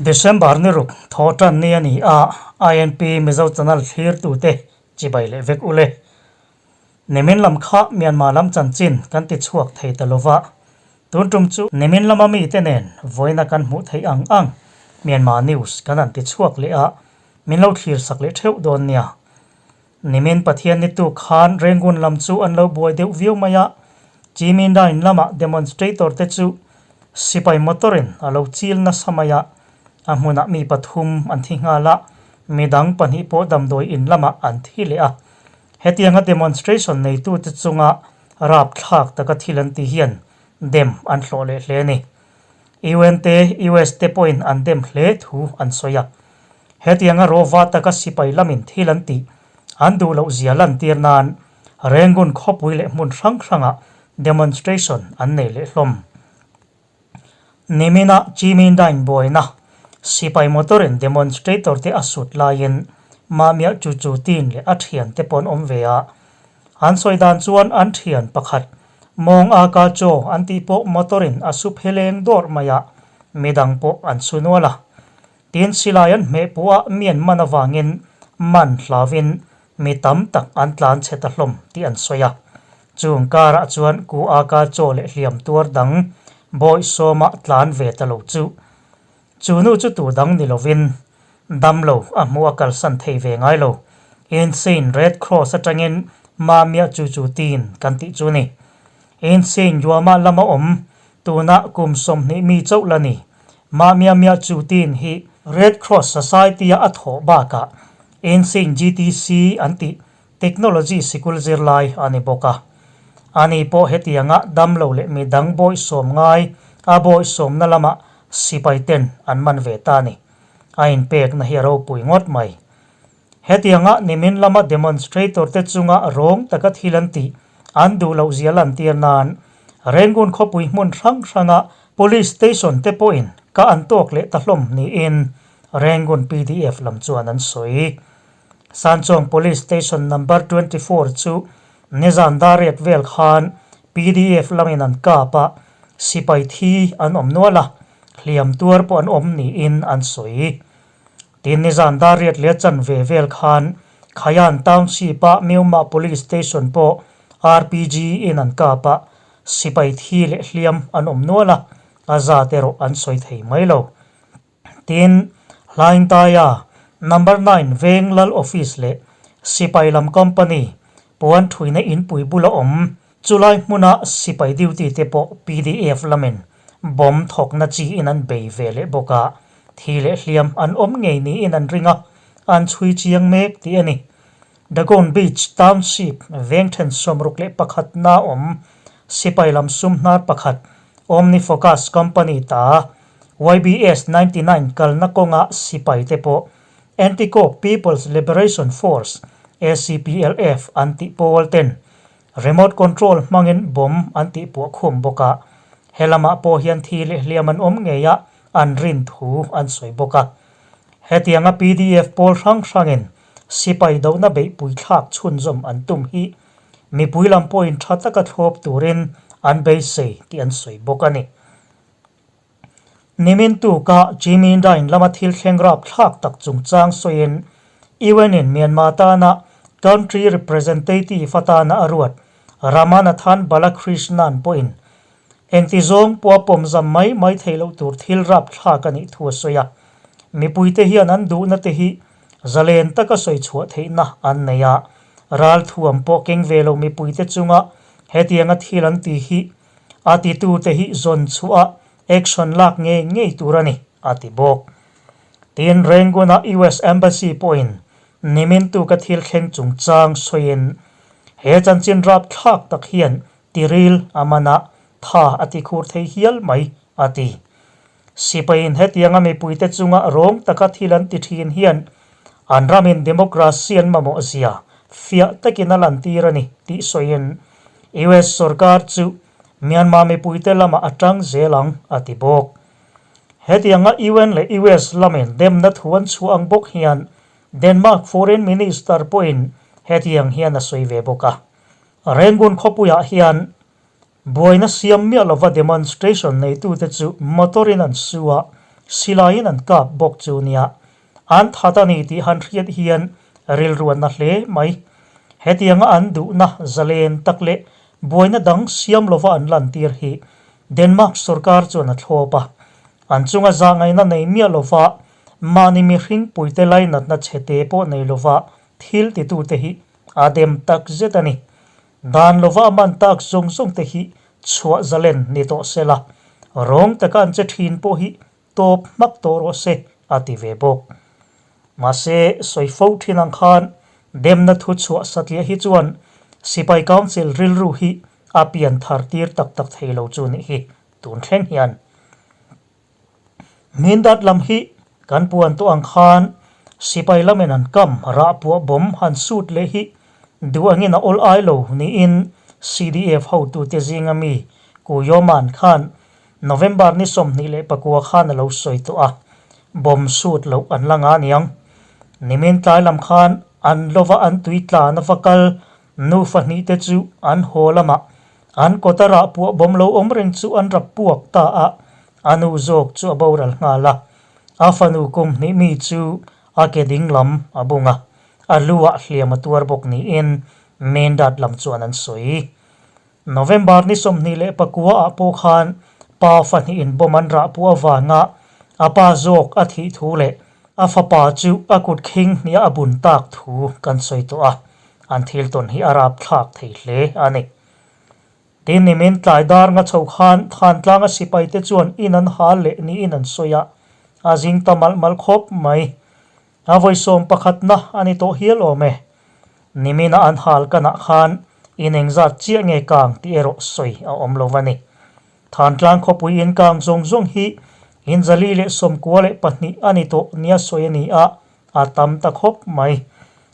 December ni ruk thaw tan ni a ni a, INP Mizo Channel thlirtute chibai leh vek ule. Nimin lam kha Myanmar lam chanchin kan ti chhuak thei ta lova, tun tum chu nimin lama mite nen vawiina kan hmuh theih ang ang Myanmar news kan han ti chhuak leh a, min lo thlir sak leh theuh dawn nia. Nimin Pathian ni tuk khan Rangoon lam chu an lo buai deuh viau mai a, Chimindain lama demonstrator te chu sipai motor in a lo chil nasa mai a, a hmunah mi pathum an thi nghal a, midang pahnih pawh damdawi in lamah an thi leh a. Hetianga demonstration neitute chunga rapthlak taka thil an ti hian dem an hlawh leh hle a ni. UN te US te pawhin an dem hle thu an sawi a. Hetianga rawva taka sipai lamin thil an tih an duh loh zia lantir nan Rangoon khawpui leh hmun hrang hrangah demonstration an nei leh hlawm. Nimina Chimindain buaina sipai motor-in demonstrator te a sut laiin Mamiah chu chu tin leh a thiante pawh an awm ve a. An sawi dan chuan an thian pakhat mawng a ka chaw an tih pawh motor-in a su pheleng dawrh mai a, midang pawh an su nual a. Tin silai an hmeh pawh a mian man avangin man hlauvin mi tam tak an tlan chhe ta hlawm tih an sawi a. Chung karah chuan ku a ka chaw leh hliam tuar dang bawih sawma tlan ve ta lo chu. Chu nu chu tu dang ni lovin damlo a hmuh a kalsan thei ve ngai lo. Insane Red Cross atangin Mamiah chu chu tin kan tih chu ni. Insane Yuama lama awm tunah kum 20 mi chauh la ni. Mamiah Miah chu tin hi Red Cross Society-a a thawh bakah Insane GTC an tih Technology sikul zirlai a ni bawk a. Ani pawh hetianga damlo leh mi dang bawihsawm ngai a bawihsawmna lamah sipai ten an man ve ta a ni. A inpekna hi a ropui ngawt mai. Hetianga nimin lama demonstrator te chunga rawng taka thil an tih an duh loh zia lantir nan Rangoon khawpui hmun hrang hranga Police Station te pawhin ka an tawk leh ta hlawm niin Rangoon pdf lam chuan an sawi. Sanchawng Police Station Number 24 chu nizan dariat vel khan pdf lamin an kap a, sipai thi an awm nual a, hliam tuar pawh an awm niin an sawi. Tin, nizan dariat leh chanve vel khan Khayan Township-a Myoma Police Station pawh RPG in an kap a, sipai thi leh hliam an awm nual a, a zat erawh an sawi thei mai lo. Tin, Hlaingtaia Number 9 Veng Lal Office leh Sipai lam Company puan thuina inpui bula awm chulai hmuna sipai duty te pawh pdf lamin bomb thawkna chi in an bei ve leh bawk a, thi leh hliam an awm ngei niin an ring a, an chhui chiang mek tih a ni. Dagon Beach Township veng then 61 na awm sipai lam sum hnar pakhat OmniFocus Company ta YBS 99 kalna kawnga sipai te pawh Anti-Coke People's Liberation Force, ACPLF, an tih pawl ten remote control hmangin bomb an tih puah khum bawk a, he lamah pawh hian thi leh hliam an awm ngei a an rin thu an sawi bawk a. Hetianga pdf pawl hrang hrangin sipai dohna beihpui thlak chhunzawm an tum hi mipui lam pawhin tha taka thlawp turin an beisei tih an sawi bawk a ni. Nimin tuka Chimindain lama thil thleng rapthlak tak chungchang sawiin UN-in Myanmar tana Country Representative atana a ruat Ramanathan Balakrishnan pawhin engti zawng pawha pawmzam mai mai theih loh tur thil rapthlak a nih thu a sawi a. Mipuite hian an duhna te hi zalen taka sawi chhuah theihna an nei a, ralthuam pawh keng ve lo mipuite chunga hetianga thil an ti hi A titute hi zawn chhuah a action lak ngei ngei tur a ni, a ti bawk. Tin, Rangoon-a US Embassy pawhin nimin tuka thil thleng chungchang sawiin he chanchin rapthlak tak hian tiril a man a, tha a ti khur thei hial mai, a ti. Sipaiin hetianga mipuite chunga rawng taka thil an ti thin hian an ramin democracy an mamawh zia fiah takin a lantir a ni tih sawiin US sorkar chu Myanmar mipuite lamah a tang zel ang a ti bawk. Hetianga UN leh US lamin demna thu an chhuah ang bawk hian Denmark Foreign Minister pawhin hetiang hian a sawi ve bawk a. Rangoon khawpuiah hian Buaina siam miah lova demonstration neitute chu motor in an su a, Silaiin an kap bawk chu nia. An that a ni tih han hriat hian rilruanna hle mai. Hetianga an duhna zalen tak leh buaina dang siam lova an lantir hi Denmark sorkar chuan a thlawp a. An chunga zahngaihna nei miah lova mahni mihring puite lainatna chhete pawh nei lova thil titute hi a dem tak zet a ni. Dan lova a man tak zawng zawng te hi chhuah zalen ni tawh se la, rawng taka an che thin pawh hi tawp hmak tawh rawh se a ti ve bawk. Mahse, sawi fo thin ang khan demna thu chhuah satliah hi chuan Sipai Council rilru hi a pian thar tir tak tak thei lo chu nih hi tun thleng hian. Mindat lam hi kan puan tawh ang khan sipai lamin an kam rah puah bawm han sut leh hi duh angin a awl ai lo niin CDF hotute zinga mi Ku Yoman khan November ni 24 khan a lo sawi tawh a, bawm sut loh an la nga niang. Nimin tlai lam khan an lova an tui tlan a va kal Nufa hnihte chu an haw lamah an kawta rah puah bawm lo awm reng chu an rap puak ta a, a nu zawk chu a boral nghal a. A fanu kum hnih mi chu a ke ding lam a bung a, a luah hliam a tuar bawk niin Mendat lam chuan an sawi. November ni 29 ah pawh khan pa fahnihin bomb an rah puah avanga a pa zawk a thih thu leh a fapa chu a kut khing hniah a bun tak thu kan sawi tawh a, an thil tawn hi a rap thlak thei hle a ni. Tin, nimin tlai dar nga chho khan Thantlanga sipaite chuan in an hal leh niin an sawi a, a zing ta malh malh khawp mai. A vawi sawm pakhatna a ni tawh hial awm e. Nimina an hal kanah khan in engzat chiah nge kang tih erawh sawi a awm lo va ni. Thantlang khawpui in kang zawng zawng hi in 492 a ni tawh nia sawi a ni a, a tam ta khawp mai.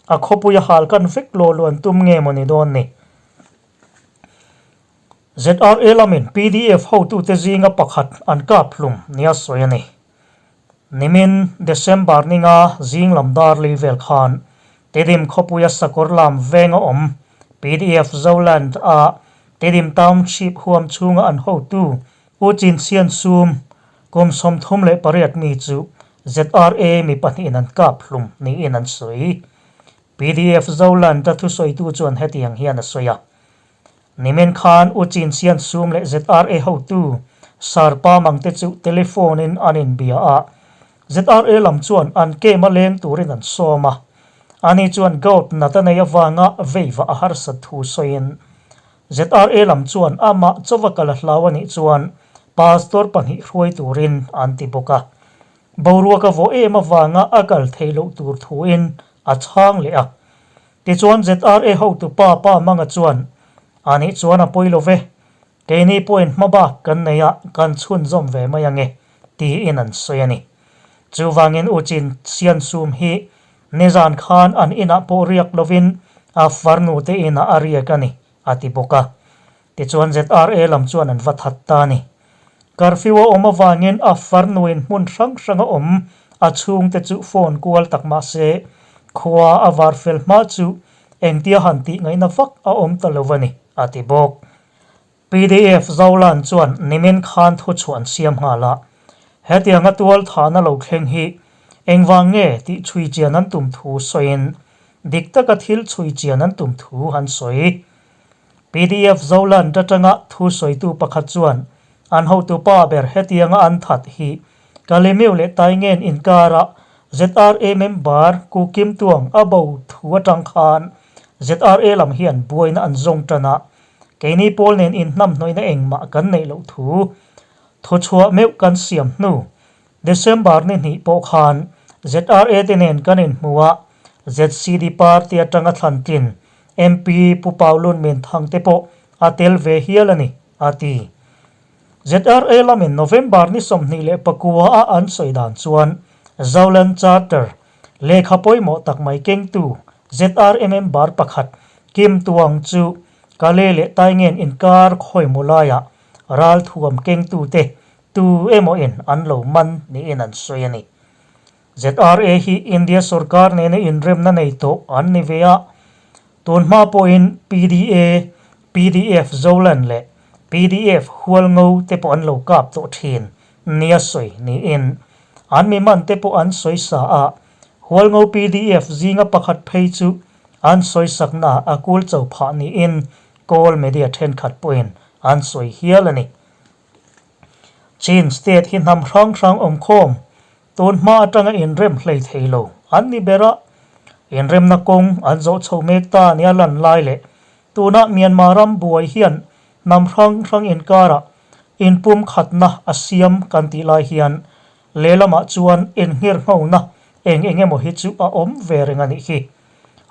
A khawpui a hal kan vek law luan tum nge maw ni dawn ni. ZRA lamin pdf hotute zinga pakhat an kap hlum nia sawi a ni. Nimin December ninga zing lam dar li vel khan Tedim khawpuia sakawr lam venga awm pdf Zoland a Tedim Township huam chhunga an hotu U Chin Sian Sum kum 38 mi chu ZRA mi pahnihin an kap hlum niin an sawi. Pdf Zoland a thusawitu chuan hetiang hian a sawi a. Nimin khan U Chin Sian Sum leh ZRA hotu Sir Pa Mang te chu telephone in an inbia a, ZRA lam chuan an camp a leng turin an sawm a. Ani chuan gout nat a nei avanga veiva a harsat thu sawiin ZRA lam chuan amah chauva kal a hlau a nih chuan pastor pahnih hruai turin an ti bawk a. Boruak a vawh em avanga a kal theih loh tur thuin a chhang leh a. Tichuan ZRA hotu pa Pa Manga chuan, A nih chuan a pawi lo ve, keini pawhin hma bak kan nei a, kan chhunzawm ve mai ange, tiin an sawi a ni. Chuvangin U Chin Sian Sum hi nizan khan an inah pawh riak lovin a farnu te inah a riak a ni, a ti bawk a. Tichuan ZRA lam chuan an va that ta a ni. Curfew a awm avangin a farnuin hmun hrang hrang a awm a chhungte chu phone kual tak mah se khua a var fel hma chu engtia han tih ngaihna vak a awm ta lo a ni, a ti bawk. Pdf Zolan chuan nimin khan thuchhuah an siam nghal a, hetianga tual thahna lo thleng hi engvang nge tih chhui chian an tum thu sawiin dik taka thil chhui chian an tum thu an sawi. Pdf Zoland atanga thu sawitu pakhat chuan an hotu pa ber hetianga an that hi Kalemiu leh Taingen inkara ZRA member Ku Kim Tuang a bo thu atang khan ZRA lam hian buaina an zawng tan a, keini pawl nen inhnamhnawihna engmah kan neih loh thu thuchhuah meuh kan siam hnu December ni hnih pawh khan ZRA te nen kan inhmu a, ZCD party atanga thlantlin MP Pu Paulun Min Thang te pawh a tel ve hial a ni, a ti. ZRA lamin November ni 29 a an sawi dan chuan Zoland Charter lehkha pawimawh tak mai kengtu ZRA member pakhat Kim Tuang chu Kale leh Taingen inkar khawimaw laiah ralthuam kengtute Tu emawin an lo man niin an sawi a ni. ZRA hi India sorkar nena inremna nei tawh an ni ve a, tun hma pawhin pda, pdf Zoland leh pdf Hualngo te pawh an lo kap tawh thin nia sawi niin. An mi man te pawh an sawi sa a, Hualngo pdf zinga pakhat phei chu an sawisaknaah a kul cho phah niin Kawl media thenkhat pawhin an sawi hial a ni. Chin state hi hnam hrang hrang awmkhawm tun hma atanga inrem hlei thei lo an ni ber a, inremna kawng an zawh chho mek ta nia lan lai leh tunah Myanmar ram buai hian hnam hrang hrang inkarah inpumkhatna a siam kan tih lai hian lehlamah chuan inngirhngona eng eng emaw hi chu a awm ve reng a nih hi.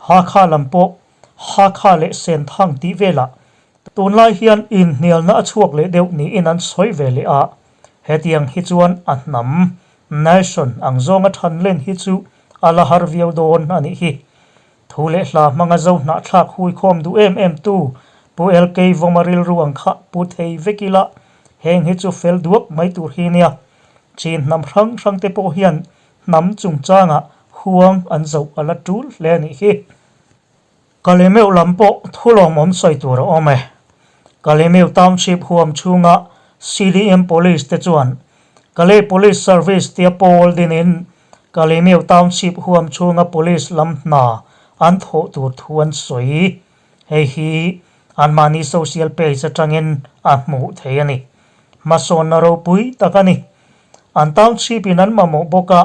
Hakha lam pawh Hakha leh Senthang tih velah Tunlai hian inhnialna a chhuak leh deuh niin an sawi ve leh a, hetiang hi chuan a hnam, nation, ang zawnga than len hi chu a la har viau dawn a nih hi. Thu leh hla hmanga zo hnahthlak huikhawm duh em em tu Pu LK Vawma rilru ang kha pu thei vek ila, heng hi chu fel duak mai tur hi nia. Chin hnam hrang hrang te pawh hian hnam chungchangah huang an zoh a la tul hle a nih hi. Kalemeu lam pawh thulawmawm sawi tur a awm e. Kalemeu Township huam chhunga CDM Police te chuan Kalay Police Service tia pawl dinin Kalemeu Township huam chhunga Police lam hna an thawh tur thu an sawi. Hei hi anmahni social page atangin a hmuh thei a ni. Hmasawnna ropui tak a ni. An Township in an mamawh bawk a,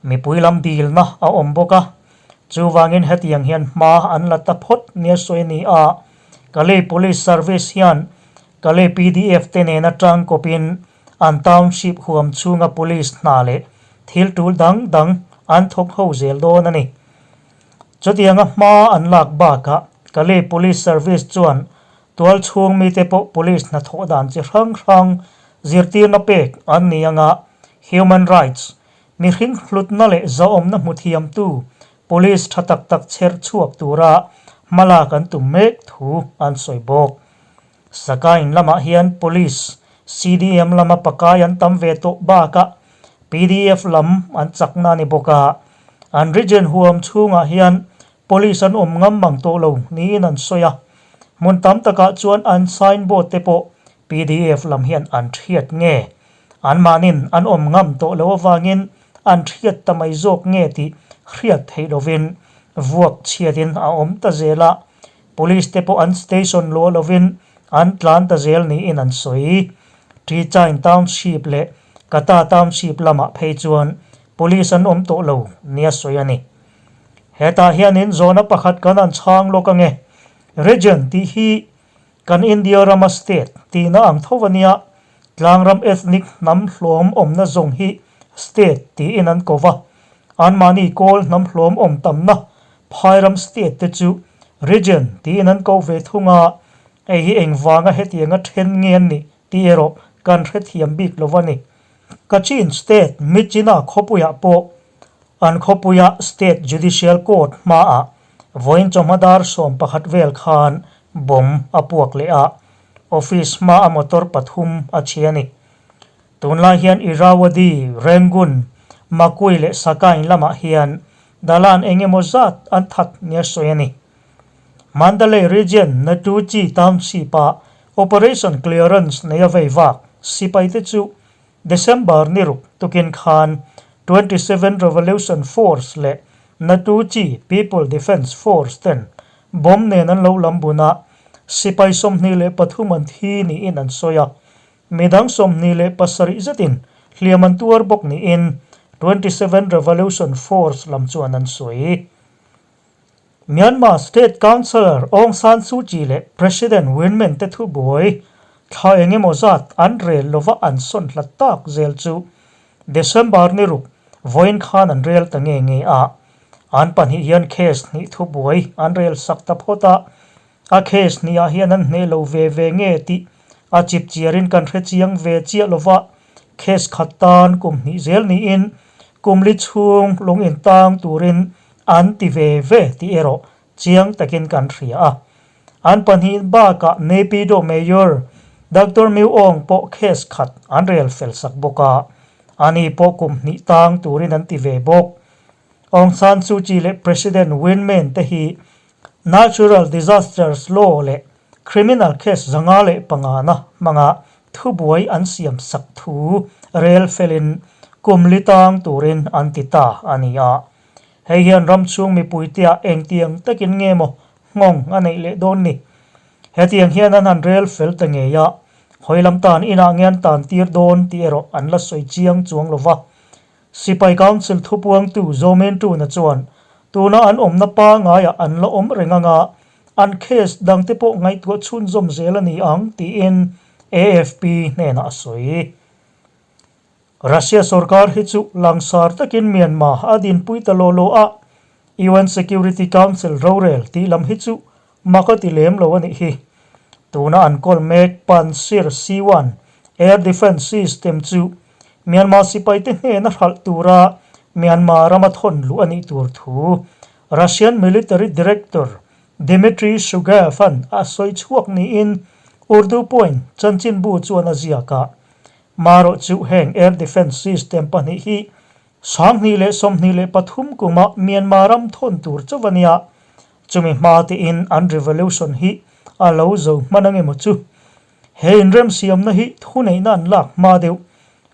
Mipui lam dilna a awm bawk a, chuvangin hetiang hian hma an la ta phawt nia sawi a ni a, Kalay Police Service hian Kalay pdf te nena tangkawpin an township huam chhunga police hna leh thil tul dang dang an thawk ho zel dawn a ni. Chutianga hma an lak bakah Kalay Police Service chuan tual chhung mite pawh police hnathawh dan chi hrang hrang zirtirna pek an ni anga Human Rights Mihring hlutna leh zahawmna hmu thiamtu Police tha tak tak chher chhuak tura hmalak an tum mek thu an sawi bawk. Sakain lamah hian Police, CDM lama pakai an tam ve tawh bakah pdf lam an chakna a ni bawk a, an region huam chhungah hian Police an awm ngam mang tawh lo niin an sawi a, hmun tam takah chuan an signboard te pawh pdf lam hian an thiat nge. Anmahnin an awm ngam tawh lo avangin an hriat ta mai zawk nge tih hriat theih lovin vuak chhiatin a awm ta zel a, Police te pawh an station luah lovin an tlan ta zel niin an sawi. Ṭichain Township leh Kata Township lamah phei chuan Police an awm tawh lo nia sawi a ni. Hetah hianin zawhna pakhat kan han chhang lawk ange. Region tih hi Kan India rama state tihna ang tho a nia, tlangram ethnic hnam hlawm awmna zawng hi state tiin an ko va, anmahni kawl hnam hlawm awm tamna phairam state te chu region tiin an ko ve thung a, hei hi engvanga hetianga then nge an nih tih erawh kan hrethiam bik lo a ni. Kachin state Myitkyina khawpuiah pawh an khawpuia state judicial court hmaah Vawiin chawhma dar 11 vel khan bomb a puak leh a, office hmaa motor pathum a chhi a ni. Tunlai hian Irrawaddy, Rangoon, Makui leh Sakain lamah hian dalan eng emaw zat an that nia sawi a ni. Mandalay Region Natuchi Township-a Operation Clearance neia vei vak sipaite chu December ni ruk tukin khan 27 Revolution Force leh Natuchi People Defence Force ten bomb nen an lo lam bun a, sipai 23 an thi niin an sawi a, midang 27 zetin hliam an tuar bawk niin 27 Revolution Force lam chuan an sawi. Myanmar State Counsellor Aung San Suu Kyi leh President Win Myint te thubuai thla eng emaw zat an rel lova an sawn hlat tak zel chu December ni ruk vawiin khan an rel ta nge nge a. An pahnih hian case hnih thubuai an rel sak ta phawt a, a case hnih ah hian an hneh lo ve ve nge tih a chip chiarin kan hre chiang ve chiah lova case khat tan kum hnih zel niin kum li chhung lung intang turin An ti ve ve tih erawh chiang takin kan hria a. An pahnih bakah Naypyidaw Mayor Doctor Myu Aung pawh case khat an rel fel sak bawk a, ani pawh kum hnih tang turin an ti ve bawk. Aung San Suu Kyi leh President Win Myint te hi Natural Disasters Law leh Criminal case 505 na hmanga thubuai an siam sak thu rel felin. kum li tang turin an ti ta a ni a. Hei hian ram chhung mipuitea engtiang takin nge maw nghawng a neih leh dawn ni? Hetiang hian an han rel fel ta ngei a, hawi lam tan inah nge an tan tir dawn tih erawh an la sawi chiang chuang lo va. Sipai Council thupuangtu Zomen Tuna chuan tuna an awmna pangaiah an la awm reng anga an case dangte pawh ngaihtuah chhunzawm zel a ni ang tiin AFP hnenah a sawi. Russia sorkar hi chu langsar takin Myanmar a dinpui ta law law a, UN Security Council rorel tih lam hi chu mak a ti lem lo a nih hi. Tuna an kawl mek Pantsir C-1 air defence system chu Myanmar sipaite hnena hralh tura Myanmar rama thawn luh a nih tur thu Russian military director Dmitry Shugaev-a'n a sawi chhuak niin Urdu Point chanchinbu chuan a ziak a. Marawh chu heng air defence system pahnih hi 2023 kuma Myanmar ram thawn tur chauh a nia. Chumi hma tein an revolution hi a lo zo hman ang emaw chu. He inremsiamna hi thuneihna an lak hma deuh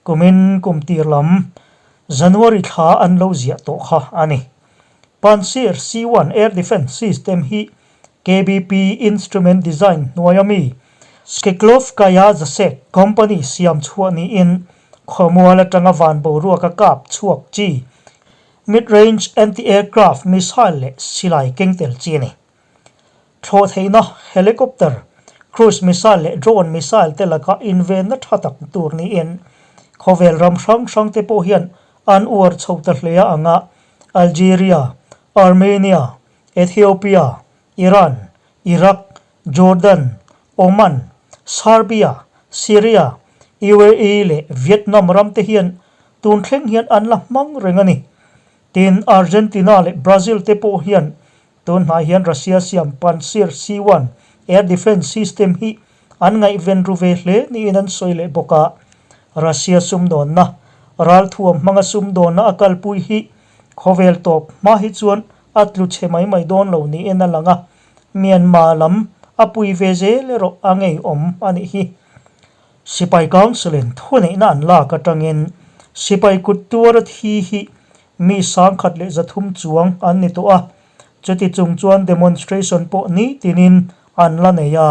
kumin kum tir lam January thla an lo ziah tawh kha a ni. Pantsir C-1 air defence system hi KBP Instrument Design hnuaia mi Skeklovskaya Zasek company siam chhuah niin khawmual atanga van boruaka kap chhuak chi mid-range anti-aircraft missile leh silai keng tel chi a ni. Thlawh theihna helicopter, cruise missile leh drone missile te laka invenna tha tak tur niin khawvel ram hrang hrang te pawh hian an uar chho ta hle a ang a, Algeria, Armenia, Ethiopia, Iran, Iraq, Jordan, Oman, Serbia, Syria, UAE leh Vietnam ram te hian tun thleng hian an la hmang reng a ni. Tin, Argentina leh Brazil te pawh hian tun hnai hian Russia siam Pantsir C-1 air defence system hi an ngaihven ru ve hle niin an sawi leh bawk a. Russia sumdawnna, ralthuam hmanga sumdawnna a kalpui hi khawvel tawp hma hi chuan a tlu chhe mai mai dawn lo niin a lang a, Myanmar lam a pui ve zel erawh a ngeiawm a nih hi. Sipai Council-in thuneihna an lak atangin sipai kut tuara thi hi mi 1300 chuang an ni tawh a, chuti chung chuan demonstration pawh nitinin an la nei a,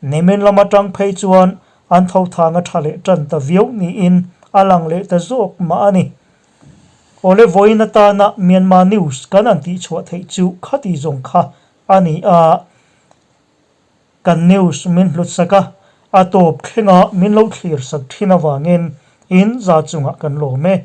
nimin lam atang phei chuan an tho thang a tha leh tan ta viau niin a lang leh ta zawk mah a ni. Awle vawiin atana Myanmar News kan han tihchhuah theih chu khati zawng kha a ni a, kan news min hlutsak a, a tawp thlenga min lo thlir sak thin avangin in za chungah kan lawm e.